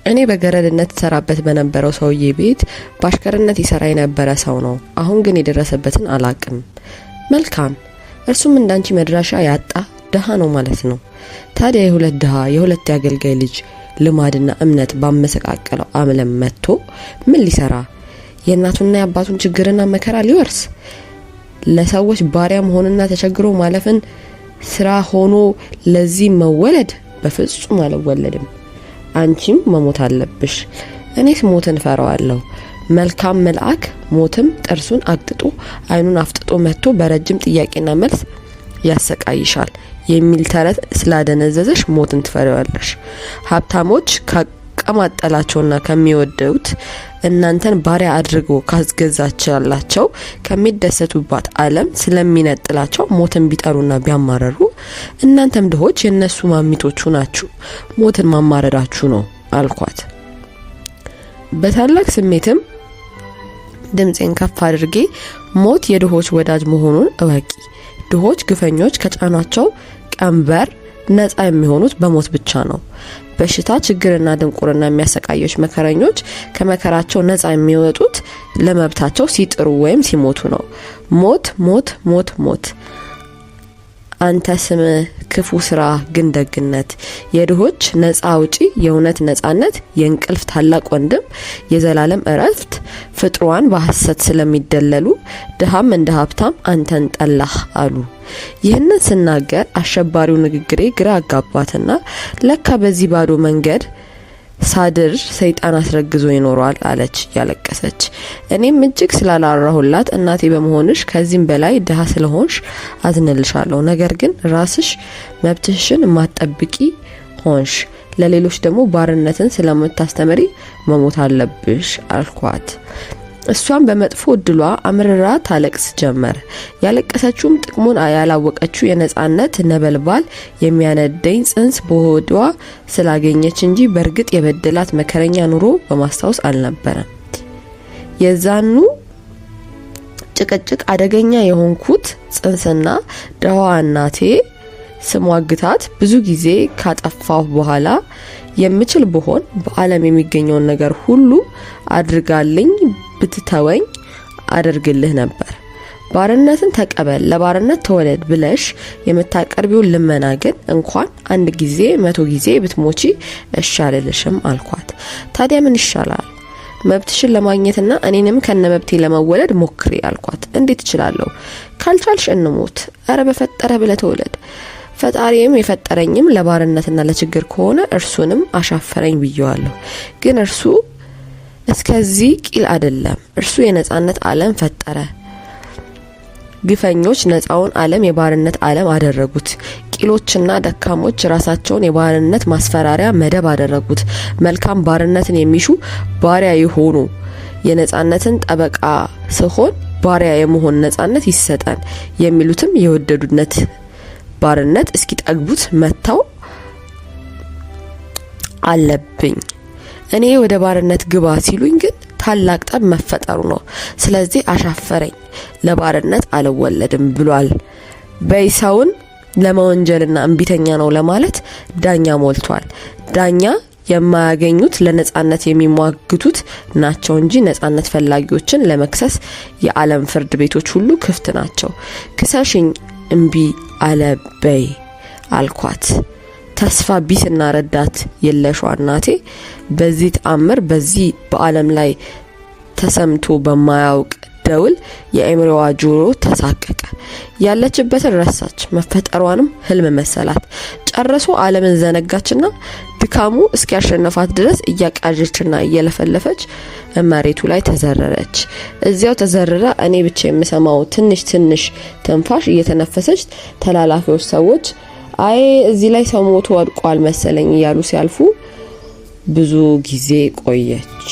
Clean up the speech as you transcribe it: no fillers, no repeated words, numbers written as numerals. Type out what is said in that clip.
እኔ በገረድነት ሰራበት በነበረው ሰውዬ ቤት በአሽከርነት ይሰራ የነበረ ሰው ነው። አሁን ግን የደረሰበትን አላቅም። መልካም፣ እርሱም እንዳንቺ መድረሻ ያጣ ድሃ ነው ማለት ነው። ታዲያ የሁለት ድሃ የሁለት የአገልጋይ ልጅ ልማድና እምነት ባመሰቃቀለው ዓለም መጥቶ ምን ሊሰራ? የእናቱና የአባቱን ችግርና መከራ ሊወርስ፣ ለሰዎች ባሪያ መሆንና ተቸግሮ ማለፍን ስራ ሆኖ ለዚህ መወለድ? በፍጹም አልወለድም። አንቺም መሞት አለብሽ። እኔስ ሞትን ፈራዋለሁ። መልካም መልአክ ሞትም ጥርሱን አግጥጦ ዓይኑን አፍጥጦ መጥቶ በረጅም ጥያቄና መልስ ያሰቃይሻል የሚል ተረት ስላደነዘዘሽ ሞትን ትፈሪዋለሽ። ሀብታሞች ካቀማጠላቸውና ከሚወደውት እናንተን ባሪያ አድርጎ ካስገዛችላቸው ከሚደሰቱባት ዓለም ስለሚነጥላቸው ሞትን ቢጠሩና ቢያማረሩ፣ እናንተም ድሆች የእነሱ ማሚቶቹ ናችሁ፣ ሞትን ማማረራችሁ ነው አልኳት። በታላቅ ስሜትም ድምፄን ከፍ አድርጌ ሞት የድሆች ወዳጅ መሆኑን እወቂ። ድሆች ግፈኞች ከጫኗቸው ቀንበር ነፃ የሚሆኑት በሞት ብቻ ነው። በሽታ፣ ችግርና ድንቁርና የሚያሰቃዮች መከረኞች ከመከራቸው ነፃ የሚወጡት ለመብታቸው ሲጥሩ ወይም ሲሞቱ ነው። ሞት፣ ሞት፣ ሞት፣ ሞት! አንተ ስም ክፉ፣ ስራ ግን ደግነት፣ የድሆች ነፃ አውጪ፣ የእውነት ነጻነት፣ የእንቅልፍ ታላቅ ወንድም፣ የዘላለም እረፍት፣ ፍጥሯን በሐሰት ስለሚደለሉ ድሃም እንደ ሀብታም አንተን ጠላህ አሉ። ይህንን ስናገር አሸባሪው ንግግሬ ግራ አጋባትና ለካ በዚህ ባዶ መንገድ ሳድር ሰይጣን አስረግዞ ይኖሯል አለች እያለቀሰች። እኔም እጅግ ስላላራሁላት እናቴ በመሆንሽ ከዚህም በላይ ድሀ ስለሆንሽ አዝንልሻለሁ። ነገር ግን ራስሽ መብትሽን ማጠብቂ ሆንሽ፣ ለሌሎች ደግሞ ባርነትን ስለምታስተምሪ መሞት አለብሽ አልኳት። እሷም በመጥፎ እድሏ አምርራ ታለቅስ ጀመር። ያለቀሰችውም ጥቅሙን ያላወቀችው የነጻነት ነበልባል የሚያነደኝ ጽንስ በሆዷ ስላገኘች እንጂ በእርግጥ የበደላት መከረኛ ኑሮ በማስታወስ አልነበረም። የዛኑ ጭቅጭቅ አደገኛ የሆንኩት ጽንስና ድሃዋ እናቴ ስሟግታት ብዙ ጊዜ ካጠፋሁ በኋላ የምችል ብሆን በዓለም የሚገኘውን ነገር ሁሉ አድርጋልኝ ብትተወኝ አደርግልህ ነበር። ባርነትን ተቀበል፣ ለባርነት ተወለድ ብለሽ የምታቀርቢውን ልመና ግን እንኳን አንድ ጊዜ 100 ጊዜ ብትሞቺ እሺ አልልሽም አልኳት። ታዲያ ምን ይሻላል? መብትሽን ለማግኘትና እኔንም ከነ መብቴ ለመወለድ ሞክሪ አልኳት። እንዴት እችላለሁ? ካልቻልሽ እንሞት። እረ በፈጠረ ብለህ ተወለድ። ፈጣሪም የፈጠረኝም ለባርነትና ለችግር ከሆነ እርሱንም አሻፈረኝ ብየዋለሁ። ግን እርሱ እስከዚህ ቂል አይደለም። እርሱ የነጻነት ዓለም ፈጠረ። ግፈኞች ነጻውን ዓለም የባርነት ዓለም አደረጉት። ቂሎችና ደካሞች ራሳቸውን የባርነት ማስፈራሪያ መደብ አደረጉት። መልካም ባርነትን የሚሹ ባሪያ የሆኑ፣ የነጻነትን ጠበቃ ስሆን ባሪያ የመሆን ነጻነት ይሰጠን የሚሉትም የወደዱነት ባርነት እስኪጠግቡት መጥተው አለብኝ። እኔ ወደ ባርነት ግባ ሲሉኝ ግን ታላቅ ጠብ መፈጠሩ ነው። ስለዚህ አሻፈረኝ፣ ለባርነት አልወለድም ብሏል። በይ ሰውን ለመወንጀልና እምቢተኛ ነው ለማለት ዳኛ ሞልቷል። ዳኛ የማያገኙት ለነጻነት የሚሟግቱት ናቸው እንጂ ነጻነት ፈላጊዎችን ለመክሰስ የዓለም ፍርድ ቤቶች ሁሉ ክፍት ናቸው። ክሰሽኝ እምቢ አለ በይ አልኳት። ተስፋ ቢስና ረዳት የለሿ እናቴ በዚህ ተአምር በዚህ በዓለም ላይ ተሰምቶ በማያውቅ ደውል የአእምሮዋ ጆሮ ተሳቀቀ። ያለችበትን ረሳች፣ መፈጠሯንም ህልም መሰላት። ጨርሶ ዓለምን ዘነጋችና ድካሙ እስኪያሸነፋት ድረስ እያቃዠችና እየለፈለፈች መሬቱ ላይ ተዘረረች። እዚያው ተዘርራ እኔ ብቻ የምሰማው ትንሽ ትንሽ ትንፋሽ እየተነፈሰች ተላላፊዎች ሰዎች አይ እዚህ ላይ ሰው ሞቶ ወድቋል መሰለኝ እያሉ ሲያልፉ ብዙ ጊዜ ቆየች።